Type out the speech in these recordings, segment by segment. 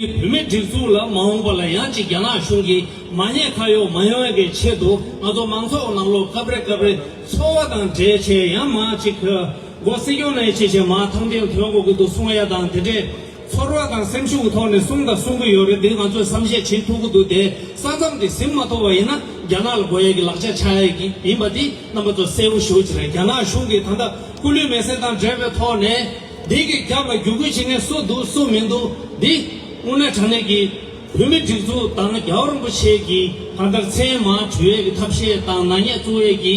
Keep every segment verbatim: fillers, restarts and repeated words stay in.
བོད་མིའི་སྒྲིག་འཛུགས་ལ་མ་འོངས་པ་ལ་ཡང་ཅིག་རྒྱ་ནག་གཞུང་གིས་མ་ཉེས་ཁ་གཡོགས་མ་ཡོང་ཡ་གི་ཆེད་དུ། ང་ཚོ་མང་ཚོགས་ནང་ལོགས་སྐབས་རེ་སྐབས་རེ་ཚོར་བ་དང་འབྲེལ་བྱས་ཡང་མང་ཅིག་སྒོ་སྲིད་སྐྱོང་ནས་ཆེ་ཆེ་མ་ཐང་ཐེངས་ཐོན་དགོས་ཀྱི་འདུག་གསུང་ཡ་དང་དེ་འདྲས། ཚོར་བ་དང་སེམས་ཤུགས་ཐོག་ནས་གསུང་དང་གསུང་གི་ཡོད་རེད། འདི་ང་ཚོས་བསམ་ཤེས་བྱེད་ཐུབ་ཀྱི་འདུག་དེ་ས་མཚམས་དེ་ཟིན་མ་ཐུབ་པ་ཡིན་ན་རྒྱ་ནག་ལ་དགོས་ཡས་ཀྱི་ལག་ཆ་ཆགས་ཡས་ཀྱི་ཡིན་པ་འདི་རྣམ་པ་ཚོ་གསལ་པོ་ཞེ་པོ་ཅིག་རེད། རྒྱ་ནག་གཞུང་གིས་ད་ལྟ་སྐུ་ལུས་མེ་སྲེག་དང་འབྲེལ་བའི་ཐོག་ནས་འདི་གི་རྒྱབ་ལ་བརྒྱུད་སྐུལ་བྱེད་མཁན་སུ་འདུག་སུ་མི་འདུག་འདི་དངོས་གནས་དྲང་གནས་ཀྱི་བོད་མི་སྒྲིག་འཛུགས་དང་རྒྱལ་བ་རིན་པོ་ཆེ་གི་གང་ལྟར་མཚན་མ་གྲོལ་ཡས་ཀྱི་ཐབས་ཤེས་དང་ནག་ཉེས་བཙུགས་ཡས་ཀྱི་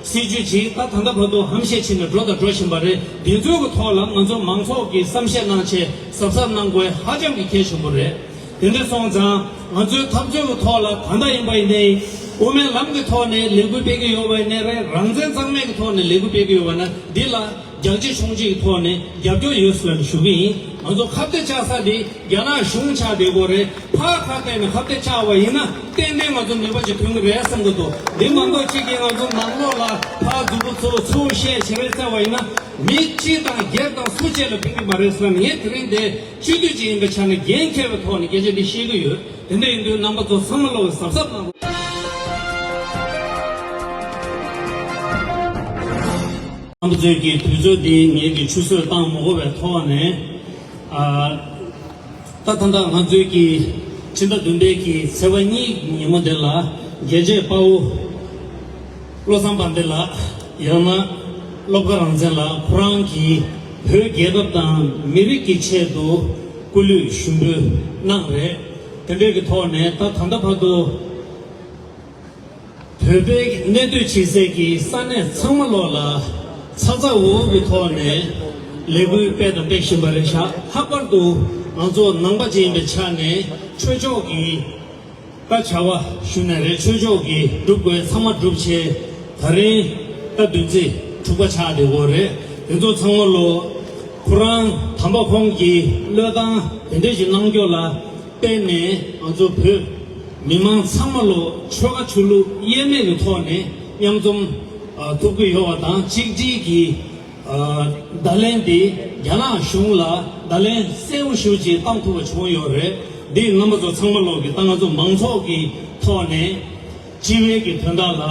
སྲིད་ཇུས་ཅིག་ད་ད་ལྟ་བར་དུ་ཧམ་བཤད་བྱས་ནས་འགྲོ་དང་འགྲོ་བཞིན་པ་རེད། འདི་ཚོའི་གི་ཐོག་ལ་ང་ཚོ་མང་ཚོགས་ཀྱིས་བསམ་ཤེས་གནང་བྱས་གཟབ་གཟབ་གནང་དགོས་ཧ་ཅང་གི་གལ་ཆེན་པོ་རེད། དེ་འདྲ་སོང་ཙང་ང་ཚོའི་འཐབ་རྩོད་ཀྱི་ཐོག་ལ་ད་ལྟ་ཡིན་པ་ཡིན་ནའི་དབུ་མའི་ལམ་གྱི་ཐོག་ནས་ལས་འགུལ་སྤེལ་གྱི་ཡོད་པ་ཡིན་ནའི་རེད། རང་བཙན་གཙང་མའི་གི་ཐོག་ནས་ལས་འགུལ་སྤེལ་གྱི་ཡོད་པ་ན་འདི་ལ་རྒྱག་ཆེ་ཆུང་ཆེ་གི་ཐོག་ནས་རྒྱབ་སྐྱོར་ཡོད་ཟེར་ནས་ཞུ་གི་ཡིན། ང་ཚོ་ཁ་གཏད་བཅག་ས་འདི་རྒྱ་ནག་གཞུང་ཆགས་བསྡད་ཡོད་རེད། ཕར་ཁ་གཏད་ནས་ཁ་གཏད་བཅག་པ་ཡིན་ན་ཏན་ཏན་ང་ཚོ་ནུས་པ་ཅིག་ཐོན་གི་རེད་བསམ་གི་འདུག་འདི་མ་གཏོགས་གཅིག་གིས་ང་ཚོ་ནང་ལོགས་ལ་ཕར་མཛུབ་གུ་ཚུར་ཚུར་བཤད་བྱེད་རེད་བསམ་པ་ཡིན་ན་མི་སྤྱི་དང་སྒེར་དང་སུ་གཅིག་ལ་ཕན་གི་མ་རེད་བསམ། ངས་དེ་རིང་འདི་སྤྱི་འཐུས་ཅིག་ཡིན་པའི་ཆ་ནས་འགན་འཁྱེར་བའི་ཐོག་ནས་སྐད་ཆ་འདི་བཤད་གི་ཡོད། དེ་འདྲ་ཡིན་དུས་རྣམ་པ་ཚོ་ཚང་མ་ལོག་གི་གཟབ་གཟབ་གནང་རོགས། རྣམ་པ་ཚོས་ཀྱི་དུས་ཚོད་འདི་ངེད་ཀྱི་ཆུད་ཟོས་བཏང་མ་དགོས་པའི་ཐོག་ནས། ཨ། ད་ད་ལྟ་ང་ཚོས་ཀྱི་ཕྱི་ཟླ་བདུན་པའི་གི་ཚེས་པ་གཉིས་ཉིན་མོ་འདི་ལ་རྒྱལ་གཅེས་དཔའ་བོ་བློ་བཟང་དཔལ་ལྡན་ལགས། ཡང་ན་བློ་དགའ་རང་བཙན་ལགས། ཁོ་རང་གིས་བོད་རྒྱལ་ཁབ་དང་མི་རིགས་ཀྱི་ཆེད་དུ་སྐུ་ལུས་ཞུགས་འབུལ་གནང་རེད། དེ་འདྲའི་གི་ཐོག་ནས་ད་ད་ལྟ་བར་དུ་བོད་པའི་གནས་སྡོད་བྱེད་སའི་གི་ས་གནས་ཚང་མ་ལོག་ལ་ཚ་ཚ་འུར་འུར་གི་ཐོག་ནས་ལས་འགུལ་སྤེལ་དང་སྤེལ་བཞིན་པ་རེད་ཤག་ལྷག་པར་དུ་ང་ཚོ་ནང་པ་ཅིག་ཡིན་པའི་ཆ་ནས་ཆོས་ཕྱོགས་ཀྱི་ད་བྱ་བ་ཞུ་ནས་རེད། ཆོས་ཕྱོགས་ཀྱི་སྒྲུབ་དགོས་ཚང་མ་སྒྲུབ་བྱས་ད་རིང་ད་བདུན་ཚེས་དྲུག་པ་ཆགས་བསྡད་ཡོད་རེད། དེ་ཚོ་ཚང་མ་ལོ་ཁོ་རང་དམ་པ་ཁོང་གིས་བློས་བཏང་དེ་འདྲ་ཞིག་གནང་རྒྱུ་ལ་བརྟེན་ནས་ང་ཚོ་བོད་མི་མང་ཚང་མ་ལོ་ཆོལ་ཁ་ཆོས་ལུགས་དབྱེར་མེད་ཀྱི་ཐོག་ནས་མཉམ་འཛོམས་ཐུབ་ཀྱི་ཡོད་པ་དང་གཅིག་སྒྲིལ་གྱི་བརྡ་ལན་དེ་རྒྱ་ནག་གཞུང་ལ་བརྡ་ལན་གསལ་པོ་ཞེ་པོ་ཅིག་བཏང་ཐུབ་པ་བྱུང་ཡོད་རེད། འདི་རྣམ་པ་ཚོ་ཚང་མ་ལོག་གི་ད་ང་ཚོ་མང་ཚོགས་ཀྱི་ཐོག་ནས་སྤྱི་པའི་གི་དོན་དག་ལ་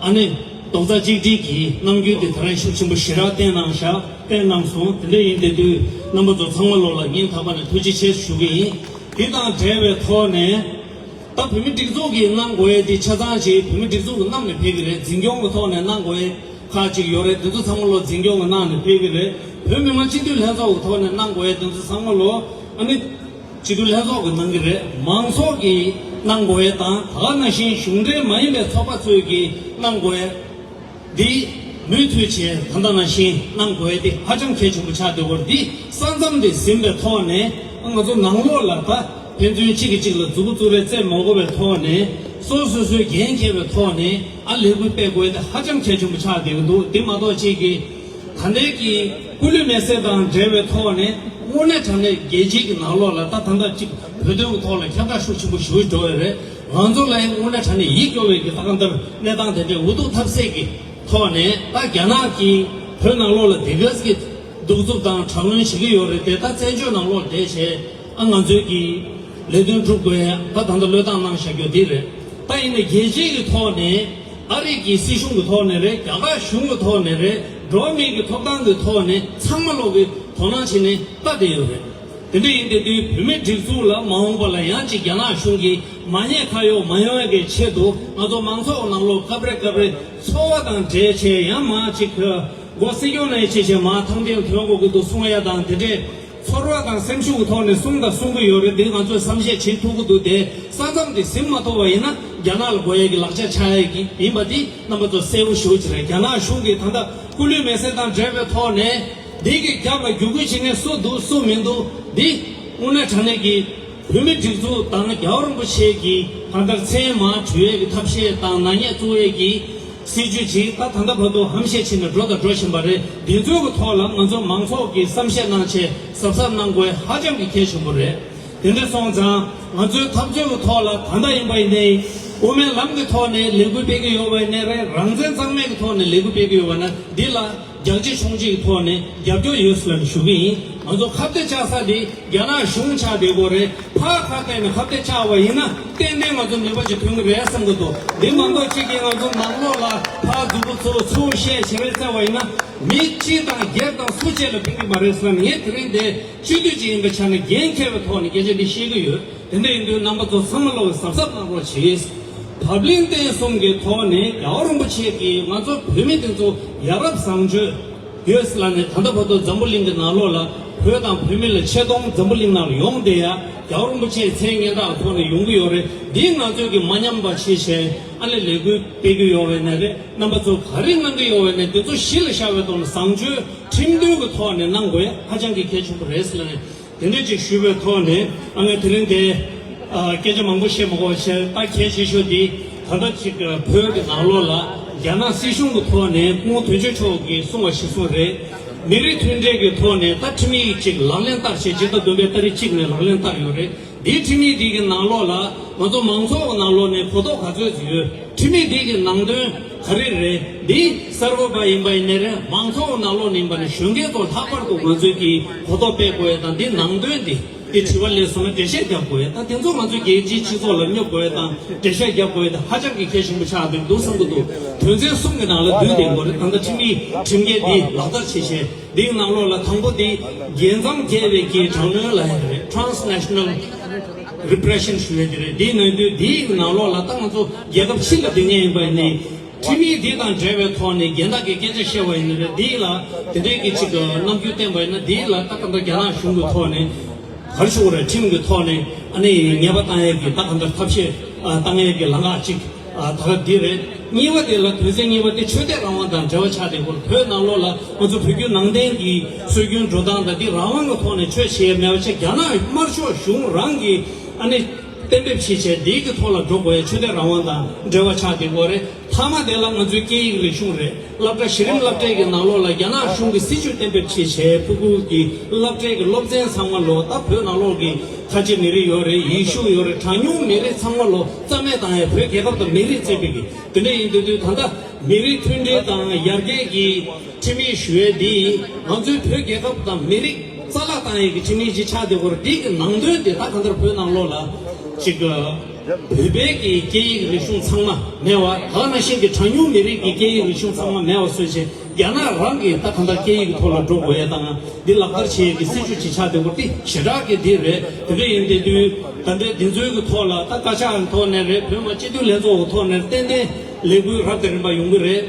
ཨ་ནི་རྡོག་རྩ་གཅིག་སྒྲིལ་གྱི་རྣམ་འགྱུར་དེ་ད་རེས་ཤུགས་ཆེན་པོ་ཞེ་དྲག་བསྟན་གནང་ཤག་བསྟན་གནང་སོང་། དེ་འདྲ་ཡིན་དེ་དུས་རྣམ་པ་ཚོ་ཚང་མ་ལོག་ལ་སྙིང་ཐག་པ་ནས་ཐུགས་རྗེ་ཆེ་ཞུ་གི་ཡིན། དེ་དང་འབྲེལ་བའི་ཐོག་ནས། ད་བོད་མི་སྒྲིག་འཛུགས་ཀྱིས་གནང་དགོས་ཡས་དེ་ཆ་ཚང་ཅིག་བོད་མི་སྒྲིག་འཛུགས་ཀྱིས་གནང་ནས་ཕེབས་ཀྱི་རེད། འཛིན་སྐྱོང་གི་ཐོག་ནས་གནང་དགོས་ཡས་ཁག་ཅིག་ཡོད་རེད། དེ་ཚོ་ཚང་མ་ལོ་འཛིན་སྐྱོང་གིས་གནང་ནས་ཕེབས་ཀྱི་རེད། བོད་མི་མང་སྤྱི་འཐུས་ལྷན་ཚོགས་ཀྱི་ཐོག་ནས་གནང་དགོས་ཡས་དེ་ཚོ་ཚང་མ་ལོ་ཨ་ནི་སྤྱི་འཐུས་ལྷན་ཚོགས་ཀྱིས་གནང་གི་རེད། མང་ཚོགས་ཀྱིས་གནང་དགོས་ཡས་དང་ད་ག་ནང་བཞིན་གཞུང་འབྲེལ་མ་ཡིན་པའི་ཚོགས་པ་ཚོས་ཀྱིས་གནང་དགོས་ཡས། འདི་མུ་མཐུད་བྱས་ད་ལྟ་ནང་བཞིན་གནང་དགོས་ཡས་དེ་ཧ་ཅང་གལ་ཆེན་པོ་ཆགས་བསྡད་ཡོད་རེད། འདི་ས་མཚམས་དེ་ཟིན་པའི་ཐོག་ནས་ང་ཚོ་ནང་ལོགས་ལ་ད་ཕན་ཚུན་གཅིག་གིས་གཅིག་ལ་མཛུབ་གུ་བཙུགས་རེས་རྩེད་མ་དགོས་པའི་ཐོག་ནས་སོ་སོ་སོའི་འགན་འཁྱེར་བའི་ཐོག་ནས་ཨ་ལས་འགུལ་སྤེལ་དགོས་ཡས་དེ་ཧ་ཅང་གལ་ཆེན་པོ་ཆགས་བསྡད་ཀྱི་འདུག་དེ་མ་གཏོགས་གཅིག་གིས་ད་ལྟའི་གི་སྐུ་ལུས་མེ་སྲེག་དང་འབྲེལ་བའི་ཐོག་ནས་དངོས་གནས་དྲང་གནས་རྒྱལ་སྤྱིའི་གི་ནང་ལོགས་ལ་ད་ད་ལྟ་གཅིག་བོད་དོན་གྱི་ཐོག་ལ་ཁྱབ་བསྒྲགས་ཤུགས་ཆེན་པོ་ཞེ་པོ་འགྲོ་ཡོད་རེད། ང་ཚོ་ལ་ཡང་དངོས་གནས་དྲང་གནས་ཡིད་སྐྱོ་བའི་གི་ད་གང་ལྟར་གནས་སྟངས་དེ་འདྲའི་འུ་ཐུག་ཐབས་ཟད་ཀྱི་ཐོག་ནས་ད་རྒྱ་ནག་གིས་བོད་ནང་ལོགས་ལ་དེ་ག་ཙམ་གདུག་རྩུབ་དང་དྲག་གནོན་བྱེད་ཀྱི་ཡོད་རེད་དེ། ད་བཙན་བྱོལ་ནང་ལོགས་བསྡད་བྱས་ཨ་ང་ཚོའི་གི་ལས་དོན་སྒྲུབ་དགོས་ཡ་ད་ད་ལྟ་བློས་བཏང་གནང་བཞག་རྒྱུ་འདི་རེད། ད་ཡིན་ནའི་རྒྱལ་སྤྱིའི་གི་ཐོག་ནས་ཨ་རི་གི་སྲིད་གཞུང་གི་ཐོག་ནས་རེད། རྒྱ་གར་གཞུང་གི་ཐོག་ནས་རེད། འགྲོ་བ་མིའི་གི་ཐོབ་ཐང་གི་ཐོག་ནས་ཚང་མ་ལོག་གི་དོ་སྣང་བྱས་ནས་ལྟ་བསྡད་ཡོད་རེད། དེ་འདྲ་ཡིན་དེ་དུས་བོད་མིའི་སྒྲིག་འཛུགས་ལ་མ་འོངས་པ་ལ་ཡང་ཅིག་རྒྱ་ནག་གཞུང་གིས་མ་ཉེས་ཁ་གཡོགས་མ་ཡོང་ཡ་གི་ཆེད་དུ་ང་ཚོ་མང་ཚོགས་ནང་ལོགས་སྐབས་རེ་སྐབས་རེ་ཚོར་བ་དང་འབྲེལ་བྱས་ཡང་མང་ཅིག་གི་སྒོ་སྲིད་སྐྱོང་ནས་ཆེ་ཆེ་མ་ཐང་འདིར་ཐོན་དགོས་ཀྱི་འདུག་གསུང་ཡ་དང་དེ་འདྲས་ཚོར་བ་དང་སེམས་ཤུགས་ཀྱི་ཐོག་ནས་གསུང་དང་གསུང་གི་ཡོད་རེད། འདི་ང་ཚོས་བསམ་ཤེས་བྱེད་ཐུབ་ཀྱི་འདུག་དེ་ས་མཚམས་དེ་ཟིན་མ་ཐུབ་པ་ཡིན་ན་རྒྱ་ནག་ལ་དགོས་ཡ་གི་ལག་ཆ་ཆགས་ཡ་གི་ཡིན་པ་འདི་རྣམ་པ་ཚོ་གསལ་པོ་ཞེ་པོ་ཅིག་རེད། རྒྱ་ནག་གཞུང་གིས་ད་ལྟ་སྐུ་ལུས་མེ་སྲེག་དང་འབྲེལ་བའི་ཐོག་ནས། འདི་གི་རྒྱབ་ལ་བརྒྱུད་སྐུལ་བྱེད་མཁན་སུ་འདུག་སུ་མི་འདུག་འདི་དངོས་གནས་དྲང་གནས་ཀྱི་བོད་མི་སྒྲིག་འཛུགས་དང་རྒྱལ་བ་རིན་པོ་ཆེ་གི་གང་ལྟར་མཚན་མར་གྲོལ་ཡས་ཀྱི་ཐབས་ཤེས་དང་ནག་ཉེས་བཙུགས་ཡས་ཀྱི་སྲིད་ཇུས་ཅིག་ད་ད་ལྟ་བར་དུ་ཧམ་བཤད་བྱས་ནས་འགྲོ་དང་འགྲོ་བཞིན་པ་རེད། འདི་ཚོའི་གི་ཐོག་ལ་ང་ཚོ་མང་ཚོགས་ཀྱིས་བསམ་ཤེས་གནང་བྱས་གཟབ་གཟབ་གནང་དགོས་ཧ་ཅང་གི་གལ་ཆེན་པོ་རེད། དེ་འདྲ་སོང་ཙང་ང་ཚོའི་འཐབ་རྩོད་ཀྱི་ཐོག་ལ་ད་ལྟ་ཡིན་པ་ཡིན་ནའི་དབུ་མའི་ལམ་གྱི་ཐོག་ནས་ལས་འགུལ་སྤེལ་གྱི་ཡོད་པ་ཡིན་ནའི་རེད། རང་བཙན་གཙང་མའི་གི་ཐོག་ནས་ལས་འགུལ་སྤེལ་གྱི་ཡོད་པ་ན་འདི་ལ། རྒྱང་ཆེ་ཆུང་ཆེའི་ཐོག་ནས་རྒྱབ་སྐྱོར་ཡོད་ཟེར་ནས་ཞུ་གི་ཡིན། ང་ཚོ་ཁ་གཏད་བཅག་ས་དེ་རྒྱ་ནག་གཞུང་ཆགས་བསྡད་ཀྱི་ཡོད་རེད། ཕར་ཁ་གཏད་ནས་ཁ་གཏད་བཅག་པ་ཡིན་ན་ཏན་ཏན་ང་ཚོ་ནུས་པ་ཅིག་ཐོན་གྱི་རེད་བསམ་གྱི་འདུག་འདི་མ་གཏོགས་གཅིག་གིས་ང་ཚོ་ནང་ལོགས་ལ་ཕར་མཛུབ་གུ་ཚུར་ཚུར་བཤད་བྱེད་རེས་བཙལ་བ་ཡིན་ན་མི་གཅིག་དང་སྒེར་དང་སུ་གཅིག་ལ་ཕན་གྱི་མ་རེད་ཟེར་ནས། ངས་དེ་རིང་འདི་སྤྱི་འཐུས་ཅིག་ཡིན་པའི་ཆ་ནས་འགན་འཁྱེར་བའི་ཐོག་ནས་སྐད་ཆ་འདི་བཤད་ཀྱི་ཡོད། དེ་འདྲ་ཡིན་དུས་རྣམ་པ་ཚོ་ཚང་མ་ལོག་གིས་གཟབ་གཟབ་གནང་རོགས་གྱིས། བབ་བརླིང་བརྟན་གསུམ་གྱི་ཐོག་ནས་རྒྱལ་བ་རིན་པོ་ཆེ་གིས་ང་ཚོ་བོད་མི་དེ་ཚོ་ཡ་རབས་བཟང་སྤྱོད་ཡོད་ལ་ནས། ད་ལྟ་བར་དུ་འཛམ་བུ་གླིང་གི་ནང་ལོགས་ལ་བོད་དང་བོད་མི་ལ་ཆེ་མཐོང་འཛམ་བུ་གླིང་ནང་ལ་ཡོང་བསྡད་ཡ། རྒྱལ་བ་རིན་པོ་ཆེའི་མཚན་སྙན་གྲགས་ཐོག་ནས་ཡོང་གི་ཡོད་རེད། འདི་ང་ཚོས་ཀྱི་མ་ཉམས་པ་བྱེད་བྱས་ཨ་ནི་ལས་འགུལ་སྤེལ་གྱི་ཡོད་རེད་ནས་རེད། རྣམ་པ་ཚོ་ག་རེ་གནང་གི་ཡོད་རེད་ནས་དེ་ཚོ་གཞི་ལ་བཞག་པའི་ཐོག་ནས་བཟང་སྤྱོད་ཁྲིམས་མཐུན་གྱི་ཐོག་ནས་གནང་དགོས་ཡ་ཧ་ཅང་གི་གལ་ཆེན་པོ་རེད་ལ་ནས། དེ་འདྲ་ཅིག་ཞུས་པའི་ཐོག་ནས་ཨ་ནི་དེ་རིང་དེ་ཨ་སྐད་ཆ་མང་པོ་བཤད་མ་དགོས་པ་བྱས། ད་གལ་ཆེ་ཤོས་འདི་ད་ལྟ་ཅིག་བོད་ཀྱི་ནང་ལོགས་ལ་རྒྱ་ནག་སྲིད་གཞུང་གི་ཐོག་ནས་སྐུ་ངོ་དོན་གཅོད་མཆོག་གིས་གསུངས་པ་གཞིར་བཟུང་རེད། མི་རིགས་མཐུན་སྒྲིལ་གྱི་ཐོག་ནས་ད་ཁྲིམས་ཡིག་ཅིག་ལག་ལེན་བསྟར་བྱས་སྤྱི་ཟླ་བདུན་པའི་ཏ་རིག་གཅིག་ནས་ལག་ལེན་བསྟར་ཡོད་རེད། འདིའི་ཁྲིམས་ཡིག་འདི་གི་ནང་ལོགས་ལ་ང་ཚོ་མང་ཚོགས་ཀྱི་ནང་ལོགས་ནས་གོ་རྟོགས་ག་ཚོད་ཡོད། ཁྲིམས་ཡིག་འདི་གི་ནང་དོན་ག་རེ་རེད། འདི་གསར་འགོད་པ་ཡིན་པ་ཡིན་ནའི་རེད། མང་ཚོགས་ཀྱི་ནང་ལོགས་ནས་ཡིན་པ་ནས་གཞོན་སྐྱེས་ཚོ་ལྷག་པར་དུ་ང་ཚོས་ཀྱི་གོ་རྟོགས་སྤེལ་དགོས་ཡ་དང་། འདི་ནང་དོན་འདི་འདི་དྲི་བ་སླེབས་སོང་ན་འགྲེལ་བཤད་རྒྱབ་དགོས་ཡ་དང་། དེ་ཚོ་ང་ཚོ་རྒྱལ་སྤྱིའི་སྤྱི་ཚོགས་ལ་སྙོབ་དགོས་ཡ་དང་འགྲེལ་བཤད་རྒྱབ་དགོས་ཡ་དང་ཧ་ཅང་གི་གལ་ཆེན་པོ་ཆགས་བསྡད་འདུག་བསམ་གྱི་འདུག་དོན་ཚན་གསུམ་གྱི་ནང་ལ་བསྡུས་བསྡད་དགོས་རེད། ད་ལྟ་ཁྲིམས་ཡིག་ཁྲིམས་འགལ་འདི་ལག་བསྟར་བྱེད་བྱས། འདིའི་ནང་ལོགས་ལ་དང་པོ་འདི་རྒྱལ་མཚམས་བརྒལ་བའི་གི་དྲག་གནོན་ལབ་ཡ་རེད། Transnational Repression ཞུ་ཡ་དེ་རེད། འདིའི་ནང་དུ་འདིའི་ནང་ལོགས་ལ་ད་ང་ཚོ་རྒྱལ་ཁབ་ཕྱི་ལ་སྡོད་མཁན་ཡིན་པ་ཡིན་ནའི་ཁྲིམས་ཡིག་འདི་དང་འབྲེལ་བའི་ཐོག་ནས་རྒན་བདག་གིས་སྐད་ཆ་བཤད་པ་ཡིན་ན་རེད། འདིའི་ལ་དེ་འདྲའི་གི་ཅིག་རྣམ་འགྱུར་བསྟན་པ་ཡིན་ན། འདིའི་ལ་ད་ག་འདྲ་རྒྱ་ནག་གཞུང་གི་ཐོག་ནས་ག་རེ་ཞུ་དགོས་རེད། ཁྲིམས་ཀྱི་ཐོག་ནས་ཨ་ནི་ཉེས་པ་བཏང་ཡས་ཀྱི་ད་ག་འདྲ་ཐབས་ཤེས་བཏང་ཡས་ཀྱི་ལམ་ཁ་ཅིག་ཨ་ད་ག་འདི་རེད། གཉིས་པ་དེ་ལ་དོན་ཚན་གཉིས་པ་དེ་ཆོས་དད་རང་དབང་དང་འབྲེལ་བ་ཆགས་བསྡད་སྐོར། བོད་ནང་ལོགས་ལ་ང་ཚོ་བོད་བརྒྱུད་ནང་བསྟན་གྱི་སྲོལ་རྒྱུན་འགྲོ་སྟངས་དང་དེ་རང་དབང་གི་ཐོག་ནས་ཆོས་བྱེད་ཡས་མེད་པ་བྱས། རྒྱ་ནག་དམར་ཤོག་གཞུང་རང་གིས་ཨ་ནི་གཏན་འབེབས་བྱས་བྱས་འདིའི་གི་ཐོག་ལ་འགྲོ་དགོས་ཡས་ཆོས་དད་རང་དབང་དང་འབྲེལ་བ་ཆགས་བསྡད་སྐོར་རེད། མཐའ་མ་དེ་ལ་ང་ཚོའི་སྐད་ཡིག་རིག་གཞུང་རེད། སློབ་གྲྭ་གཞི་རིམ་སློབ་གྲྭའི་གི་ནང་ལོགས་ལ་རྒྱ་ནག་གཞུང་གི་སྲིད་བྱུས་གཏན་འབེབས་བྱས་བྱས་ཕྲུ་གུ་གི་སློབ་གྲྭའི་གི་སློབ་ཚན་ཚང་མ་ལོ་ད་བོད་ནང་ལོགས་ཀྱི་ཁ་ཆེ་མི་རིགས་ཡོད་རེད། ཡེ་ཤུ་ཡོད་རེད། གྲངས་ཉུང་མི་རིགས་ཚང་མ་ལོ་རྩ་མེད་བཏང་ཡས། བོད་རྒྱལ་ཁབ་དང་མི་རིགས་བརྩད་པའི་གི་དེ་འདྲ་ཡིན་དུས་དུས་ད་ལྟ་མི་རིགས་མཐུན་སྒྲིལ་དང་ཡར་རྒྱས་ཀྱི་ཁྲིམས་ཡིག་ཞུ་ཡས་འདི་ང་ཚོའི་བོད་རྒྱལ་ཁབ་དང་མི་རིགས་རྩ་བརླག་བཏང་ཡས་ཀྱི་ཁྲིམས་ཡིག་ཅིག་ཆགས་བསྡད་སྐོར། འདི་གི་ནང་དོན་དེ་ད་གང་ལྟར་བོད་ནང་ལོགས་ལ་ཅིག་བོད་པའི་གི་སྐད་ཡིག་རིག་གཞུང་ཚང་མ་མེད་པ། ད་ག་ནང་བཞིན་གྱི་གྲངས་ཉུང་མི་རིགས་ཀྱི་སྐད་ཡིག་རིག་གཞུང་ཚང་མ་མེད་པ་བཟོས་བྱས། རྒྱ་ནག་རང་གིས་ད་གང་ལྟར་སྐད་ཡིག་གི་ཐོག་ལ་འགྲོ་དགོས་ཡས་དང་འདི་ལག་བསྟར་བྱེད་ཡས་ཀྱི་སྲིད་བྱུས་ཅིག་ཆགས་བསྡད་སྐོར། དེ་ཞེ་དྲག་གི་འདི་རེད། དེ་འདྲ་ཡིན་དེ་དུས་ད་ལྟའི་འདི་ཚོའི་གི་ཐོག་ལ་ད་བཀའ་ཤག་གི་ཐོག་ནས་རེད། བོད་མི་མང་སྤྱི་འཐུས་ལྷན་ཚོགས་ཀྱི་ཐོག་ནས་ཏན་ཏན་ལས་འགུལ་རབ་དང་རིམ་པ་ཡོང་གི་རེད།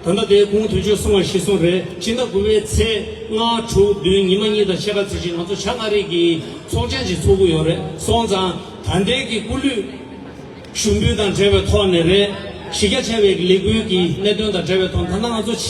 ད་ལྟ་དེ་སྐུ་ངོ་དོན་གཅོད་གསུངས་པ་གཞིར་བཟུང་རེད། སྤྱི་ཟླ་དགུ་པའི་ཚེས་ལྔ་དྲུག་བདུན་ཉི་མ་གཉིས་དང་ཕྱེད་ཀ་ཚེས་གཅིག་ང་ཚོ་བྱ་ལྔ་རིགས་ཀྱི་ཚོགས་ཆེན་ཞིག་ཚོགས་ཀྱི་ཡོད་རེད། སོང་ཙང་ད་ལྟའི་གི་སྐུ་ལུས་ཞུགས་འབུལ་དང་འབྲེལ་བའི་ཐོག་ནས་རེད། གཞི་རྒྱ་ཆེ་བའི་ལས་འགུལ་གྱི་གནད་དོན་དང་འབྲེལ་བའི་ཐོག་ད་ལྟ་ང་ཚོ་བྱས་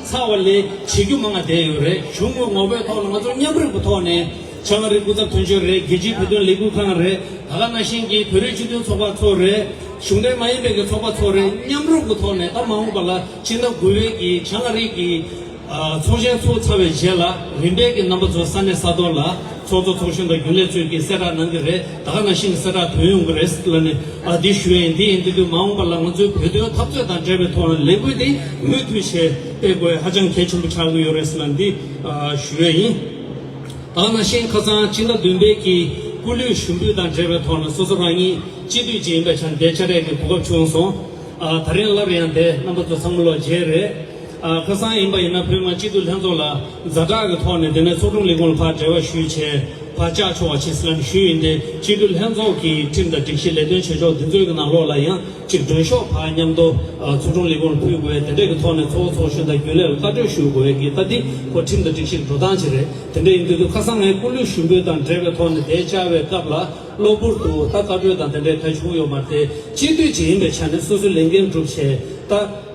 ཚར་བ་ལས་བྱེད་རྒྱུ་མང་བ་བསྡད་ཡོད་རེད། གཞུང་གི་ངོ་བོའི་ཐོག་ནས་ང་ཚོ་མཉམ་རུབ་ཀྱི་ཐོག་ནས་བྱ་ལྔ་རིགས་སྐུ་ཚབ་དོན་གཅོད་རེད། རྒྱལ་སྤྱིའི་བོད་དོན་ལས་འགུལ་ཁང་རེད། ད་ག་ནང་བཞིན་གྱི་བོད་རིགས་སྤྱི་མཐུན་ཚོགས་པ་ཚོ་རེད། གཞུང་འབྲེལ་མ་ཡིན་པའི་གི་ཚོགས་པ་ཚོ་རེད། མཉམ་རུབ་ཀྱི་ཐོག་ནས་ད་མ་འོངས་པ་ལ་ཕྱི་ཟླ་དགུ་པའི་གི་བྱ་ལྔ་རིགས་ཀྱི་ཚོགས་ཆེན་ཚོགས་ཚར་བའི་རྗེས་ལ་རིམ་པས་ཀྱི་རྣམ་པ་ཚོ་ས་གནས་ས་ཐོག་ལ་ཚོགས་གཙོ་ཚོགས་གཞོན་དང་རྒྱུན་ལས་ཚོས་ཀྱིས་གསལ་བསྒྲགས་གནང་གི་རེད། ད་ག་ནང་བཞིན་གྱི་གསལ་བསྒྲགས་ཐོན་ཡོང་གི་རེད་ལབ་ནས་ཨ་འདི་ཞུ་ཡ་ཡིན། འདི་ཡིན་དུས་མ་འོངས་པ་ལ་ང་ཚོའི་བོད་དོན་འཐབ་རྩོད་དང་འབྲེལ་བའི་ཐོག་ནས་ལས་འགུལ་འདི་མུ་མཐུད་བྱས་སྤེལ་དགོས་ཧ་ཅང་གལ་ཆེན་པོ་ཆགས་ཀྱི་ཡོད་རེད་ལབ་འདི་ཞུ་ཡ་ཡིན། ད་ག་ནང་བཞིན་ཁ་སང་སྤྱི་ཟླ་བདུན་པའི་གི་སྐུ་ལུས་ཞུགས་འབུལ་དང་འབྲེལ་བའི་ཐོག་ནས་སོ་སོ་རང་ཉིད་སྤྱི་འཐུས་ཅིག་ཡིན་པའི་ཆ་ནས་དེ་བཅར་ཡས་ཀྱི་གོ་སྐབས་བྱུང་སོང་། ཨ་ད་རིང་སླར་ཡང་དེ་རྣམ་པ་ཚོ་ཚང་མ་ལོ་མཇལ་རེད། ཨ་ཁ་སང་ཡིན་པ་ཡིན་ན་བོད་མི་མང་སྤྱི་འཐུས་ལྷན་ཚོགས་ལ་ཛ་དྲག་གི་ཐོག་ནས་དེ་ནས་ཚོགས་དྲུང་ལས་ཁུངས་ལ་ཕར་འབྲེལ་བ་ཞུས་བྱས་ཕར་བཅར་ཆོག་པ་བྱས་ཟེར་ནས་ཞུས་ཡིན་ཏེ། སྤྱི་འཐུས་ལྷན་ཚོགས་ཀྱི་ཁྲིམས་དང་སྒྲིག་གཞི་ལས་དོན་བྱེད་ཕྱོགས་འདི་ཚོའི་གི་ནང་ལོགས་ལ་ཡང་ཅིག་མགྲོན་ཤོག་ཕར་མཉམ་དུ་ཨ་ཚོགས་དྲུང་ལས་ཁུངས་ལ་ཕུལ་དགོས། དེ་འདྲས་ཀྱི་ཐོག་ནས་ཚོགས་གཙོ་ཚོགས་གཞོན་དང་རྒྱུན་ལས་ལ་བཀའ་འཁྲོལ་ཞུ་དགོས་ཀྱི་ད་འདི་ཁོ་ཁྲིམས་དང་སྒྲིག་གཞི་འགྲོ་སྟངས་ཅིག་རེད། དེ་འདྲས་ཡིན་དུས་དུས་ཁ་སང་ངས་སྐུ་ལུས་ཞུགས་འབུལ་དང་འབྲེལ་བའི་ཐོག་ནས་དེ་བཅར་བའི་སྐབས་ལ་གློ་བུར་དུ་ད་བཀའ་འཁྲོལ་དང་དེ་འདྲས་ག་བྱུང་ཡོད་མ་རེད་དེ། སྤྱི་འཐུས་ཅིག་ཡིན་པའི་ཆ་ནས་སོ་སོའི་ལས་འགན་བསྒྲུབས་བྱས་ད་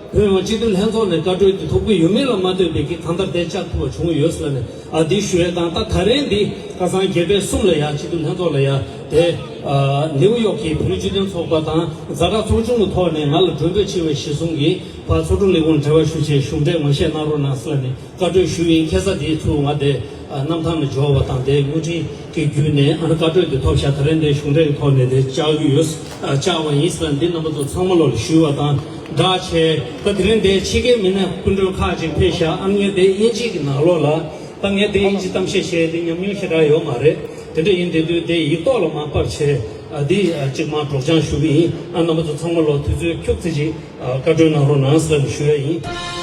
བོད་མི་མང་སྤྱི་འཐུས་ལྷན་ཚོགས་ནས་བཀའ་འཁྲོལ་དེ་ཐོབ་ཀྱི་ཡོད་མེད་ལ་མ་ལྟོས་པའི་གི་གང་ལྟར་དེ་བཅར་ཐུབ་པ་བྱུང་ཡོད་ཟེར་ནས་ཨ་འདི་ཞུ་ཡས་དང་། ད་ད་རེས་འདི་ཁ་སང་རྒྱལ་པོའི་གསུམ་ལ་ཡ་སྤྱི་འཐུས་ལྷན་ཚོགས་ལ་ཡ་དེ་ཨ་ནེའུ་ཡོག་གི་བོད་རིགས་སྤྱི་མཐུན་ཚོགས་པ་དང་ཛ་དྲག་ཚོགས་ཆུང་གི་ཐོག་ནས་ང་ལ་མགྲོན་འབོད་བྱས་པའི་གཞི་བཟུང་གིས་ཕར་ཚོགས་དྲུང་ལས་ཁུངས་ལ་འབྲེལ་བ་ཞུ་ཆེད་གཞུང་འབྲེལ་ངོ་ཤེས་གནང་རོགས་གནང་ཟེར་ནས་བཀའ་འཁྲོལ་ཞུ་ཡིན། ཁ་སང་དེའི་ཚུལ་ང་དེ་ཨ་གནམ་ཐང་ནས་འབྱོར་བ་དང་དེ་དངུལ་ཁྲིམས་ཀྱི་བརྒྱུད་ནས་ཨ་ནི་བཀའ་འཁྲོལ་དེ་ཐོབ་ཤག་ད་རེས་འདི་གཞུང་འབྲེལ་གྱི་ཐོག་ནས་དེ་བཅར་གྱི་ཡོད། ཨ་བཅར་བ་ཡིན་ཟེར་ནས་འདི་རྣམ་པ་ཚོ་ཚང་མ་ལོག་ལ་ཞུ་བ་དང་ འདྲ་བྱས། ད་དེ་རིང་འདིར་ཕྱི་རྒྱལ་མི་སྣ་སྐུ་མགྲོན་ཁག་ཅིག་ཕེབས་ཤག་ཨ་ནི་དེ་དབྱིན་ཇི་གི་ནང་ལོགས་ལ། ད་ངས་དེ་དབྱིན་ཇི་གཏམ་བཤད་བྱས་དེ་ཉམས་མྱོང་ཞེ་དྲག་ཡོད་མ་རེད། དེ་འདྲ་ཡིན་དེ་དུས་དེ་ཡིག་ཐོག་ལ་མར་ཕབ་བྱས། ཨ་འདི་ཨ་གཅིག་མར་སྒྲོག་སྦྱང་ཞུ་གི་ཡིན། ཨ་རྣམ་པ་ཚོ་ཚང་མ་ལ་དུས་ཚོད་ཁྱུག་ཙམ་ཅིག་ཨ་བཀའ་འཁྲོལ་གནང་རོགས་གནང་ཟེར་ནས་ཞུ་ཡ་ཡིན།